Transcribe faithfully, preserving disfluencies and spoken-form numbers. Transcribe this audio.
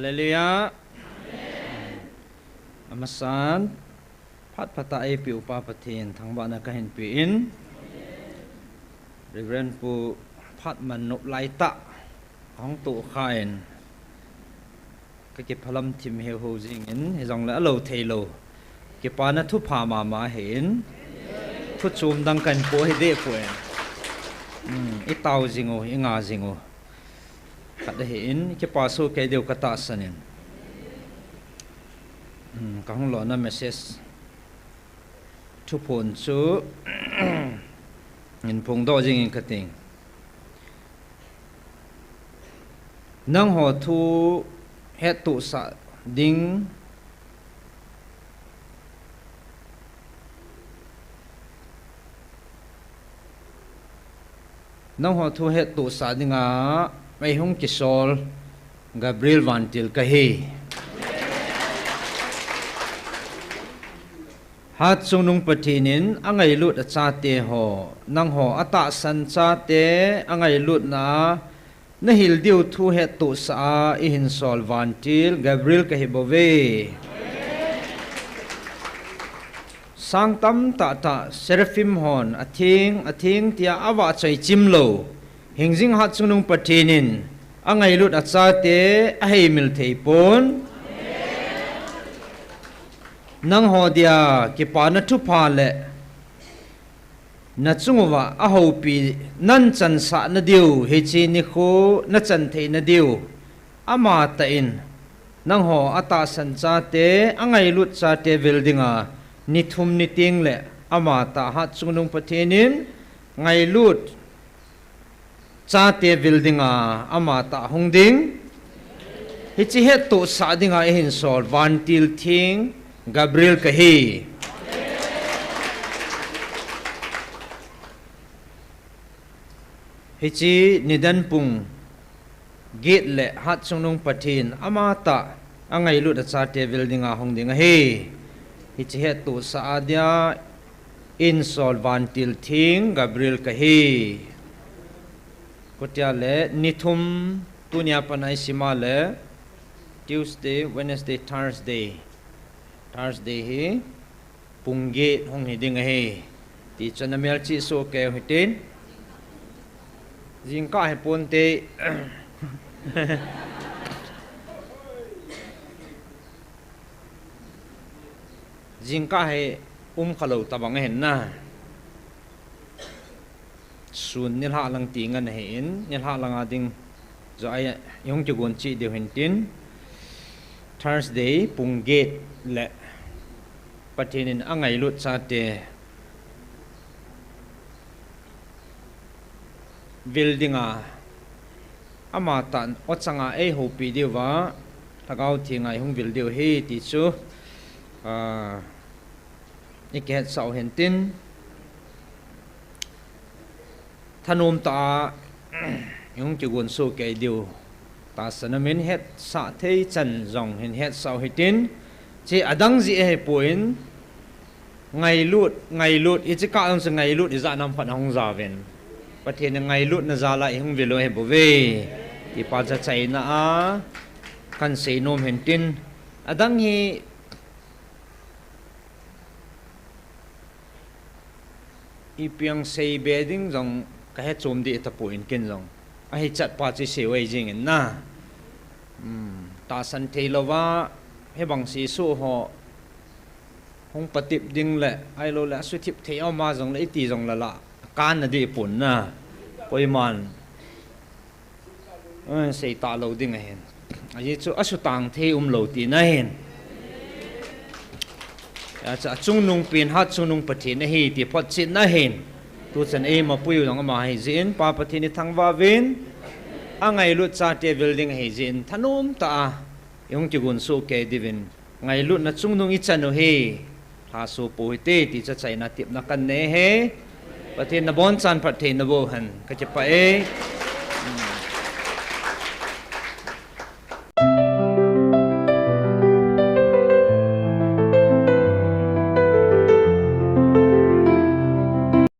Hallelujah. Amasan, phat phatah eipeh u Pa Pathen thangvahna kahin pe in, Reverend Pu phat man nop laitah ahung tohkha in, kakiphalam thim heuheu jingin, hijongle alou theilou kipana thupha mama ahin, thuchom dang kahin po hideh poi. Hmm, itao jing u, inga jing u. Khat ahin, kipa soh kei diu katahsan in. Hmm, kahung lona message thuphon chu hin phongdoh jingin kati. Nangho thu hettohsah ding, nangho thu hettohsah dinga eihung kisol Gabriel vantil kahi. Hatchungnung Pathen in angailut achateho, nangho atahsan chate angailutna a nahil diu thu hettohsah a eihinsol vantil Gabriel kahibouve. Sang tamtah tah seraphim hon atheng, atheng tia avahchoi chimlou, hingjing hatchungnung Pathen in angailut achate aheimil theipon. Nangho dia kipana thupha le nachunguva ahoupi nahin chansah nadiu, hiche nikho nachan theina diu amatah in nangho atahsan chate, angailut chate vil dinga nithum nitengle amatah hatchungnung Pathen in ngailut chate vil dinga amatah hung ding. Hiche hettohsah dinga eihinsol vantil theng Gabriel kahi. Hiche nidan pung get le hatchungnung Pathen amatah angailut achate vil dinga hung ding ahi. Hiche hettohsah a dia eihinsol vantil theng Gabriel kahi. Chutia le nithum tunia pat a isima le Tuesday, Wednesday, Thursday. Thursday hi pung get hung hiding ahi. Tichu namelchih soh keiyu hitin. Jingkah hi ponte. Jingkah hi umkhalou tabang ahin na. Sun nilhah lang ti ngen ahin, nilhah langa ding joh a ihung kigon cheh diu hintin. Thursday pung get le Pathen in angailut chate vil dinga amatah o changa eihoupi diuva Lhagao Thenga ihung vil diu ahi tichu, ah, ikihetsah u hintin. Thanom tah a ihung kigon soh kei diu tahsan a min hetsah thei chan jong hin hetsah u hitin. Hiche adang jeh ahipon, ngailut, ngailut, hiche kah jong chu ngailut ijat nam khat ahung jauvin. Pathen in ngailutna jal a ihung vil u ahibouve. Tipa chachaina a kahin seinom hintin. Adang hi ipi asei be ding jong kahe chom deh tapon ken jong. Ahichat pa chu isei u ahi jingin na. Hmm, tahsan theilouva, hibang sesu ho hung patep ding le, ahilouleh asuthip thei aum a jongle iti jongle la, akanna deh pon na. Koiman, eh, sei talou ding ahin. Ajeh chu asutang thei umlou tina ahin. Achu achungnung pen hatchungnung Pathen ahi ti photchetna ahin. Tuchan eima pui u jong ama ahi jeh in, Pa Pathen ithangvah uvin, angailut chate vil ding ahi jeh in, thanom tah a ihung kigon soh kei diuvin, ngailutna chungnung ichan u hi, lhaso pou hite ti chachaina tepna kahin nei ahi. Pathen in nabonchan phatthei naboh hen, kakipah e.